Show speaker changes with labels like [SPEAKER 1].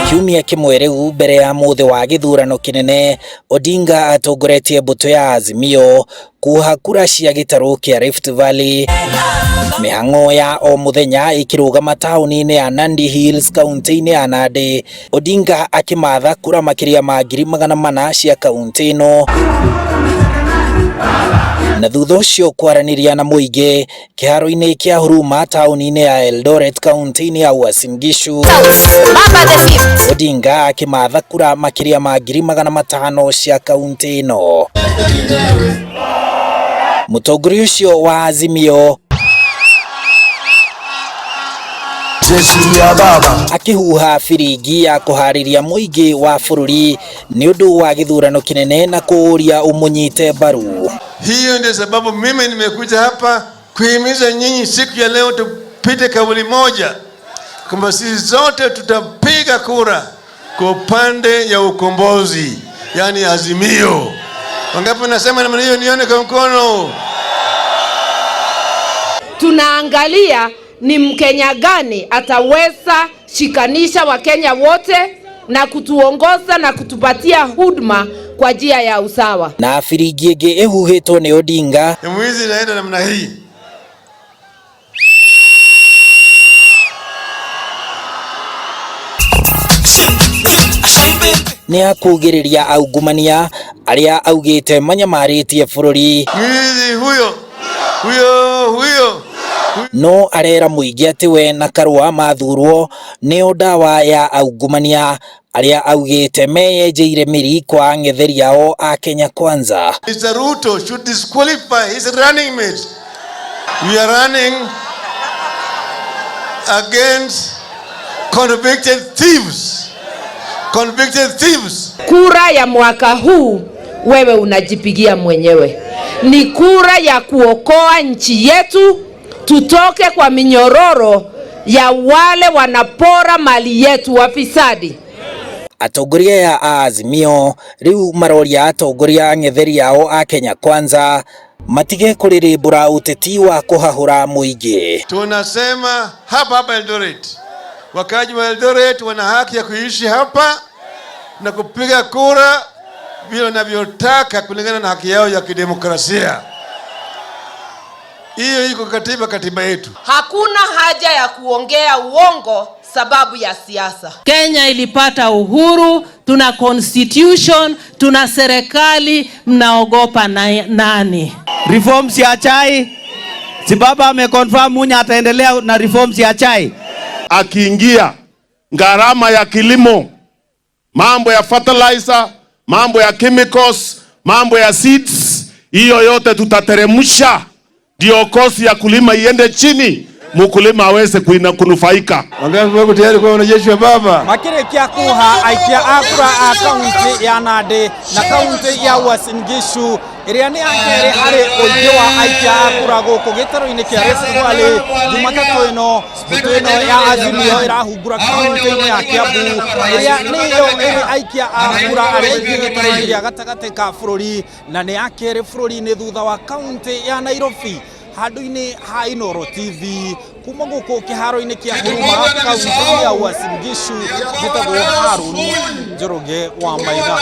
[SPEAKER 1] Kiumia kĩmwe rĩu mbere ya mũthĩ wa gĩthurano kĩnene, Odinga atongoretie mbũtũ ya Azimio kuha kura cia gĩtarũ kĩa Rift Valley. Mĩhang'o ya o mũthenya ĩkĩrũgama taũni-inĩ ya Nandi Hills kaunti-inĩ ya Nandi, Odinga akĩmatha kura makĩria ma 400,000 cia kaunti ĩno, na thutha ũcio kwaranĩria na mũingĩ kĩharo-inĩ kĩa Huruma taũni-inĩ ya Eldoret kaunti-inĩ ya Uasin Gishu. Odinga akĩmatha kura makĩria ma 500,000 cia kaunti ĩno. Mũtongoria ũcio wa Azimio
[SPEAKER 2] Jeshi ya baba
[SPEAKER 1] akĩhuha biringi ya kũharĩria mũingĩ wa bũrũri nĩ ũndũ wa gĩthurano kĩnene na kũũria ũmũnyite mbaru.
[SPEAKER 3] Hiyo ndio sababu mimi nimekuja hapa kuhimiza nyinyi siku ya leo tupite kauli moja kwamba sisi zote tutapiga kura kwa upande ya ukombozi, yani Azimio. Wangapi nasema namna hiyo? Nione kwa mkono.
[SPEAKER 4] Tunaangalia ni Mkenya gani ataweza shikanisha Wakenya wote na kutuongoza na kutupatia huduma kwa njia ya usawa.
[SPEAKER 1] Na biringi ĩngĩ ĩhuhĩtwo nĩ Odinga
[SPEAKER 3] Mwizi inaenda namna hii.
[SPEAKER 1] Nĩ akugĩrĩria aungumania arĩa augĩte manyamarĩtie bũrũri.
[SPEAKER 3] Mwizi huyo huyo huyo.
[SPEAKER 1] No arera mũingĩ atĩ we na Karua mathurwo nĩo ndawa ya aungumania arĩa augĩte meyenjeire mĩri kwa ang'etheri ao a Kenya Kwanza.
[SPEAKER 3] Mr. Ruto should disqualify his running mate. We are running against convicted thieves. Convicted thieves.
[SPEAKER 4] Kura ya mwaka huu wewe unajipigia mwenyewe. Ni kura ya kuokoa nchi yetu, tutoke kwa minyororo ya wale wanapora mali yetu, wafisadi.
[SPEAKER 1] Atongoria aya a Azimio rĩu maroria atongoria ang'etheri ao a Kenya Kwanza matige kũrĩrĩmbũra ũteti wa kũhahũra mũingĩ.
[SPEAKER 3] Tunasema hapa hapa Eldoret, wakaji wa Eldoret wana haki ya kuishi hapa na kupiga kura vile wanavyotaka kulingana na haki yao ya kidemokrasia. Hiyo iko katiba yetu.
[SPEAKER 4] Hakuna haja ya kuongea uongo sababu ya siasa.
[SPEAKER 5] Kenya ilipata uhuru, tuna constitution, tuna serikali, mnaogopa nani?
[SPEAKER 6] Reforms ya chai, si baba ameconfirm Munya ataendelea na reforms ya chai.
[SPEAKER 7] Akiingia gharama ya kilimo, mambo ya fertilizer, mambo ya chemicals, mambo ya seeds, hiyo yote tutateremsha, ndio kosi ya kulima iende chini, mkulima aweze kunufaika.
[SPEAKER 3] Wangapi wako tayari kuwa wanajeshi wa baba?
[SPEAKER 8] Makĩrĩkia kuha aikia a kura a kaunti ya Nandi na kaunti ya Uasin Gishu ĩrĩa nĩ ya kerĩ harĩ ũingĩ wa aikia a kura gũkũ gĩtarũ-inĩ kĩa Rift Valley. Jumatatũ ĩno mbũtũ ĩno ya Azimio ĩrahungura kaunti-inĩ ya Kiambu ĩrĩa nĩyo ĩrĩ aikia a kura arĩa aingĩ gĩtarũ-inĩ gĩa gatagatĩ ka bũrũri na nĩ ya kerĩ bũrũri-inĩ thutha wa kaunti ya Nairobi. Handũ-inĩ ha Inooro TV kuma gũkũ kĩharo-inĩ kĩa Huruma kaunti ya Uasin Gishu, njĩtagwo Harun Njoroge wa Maitha.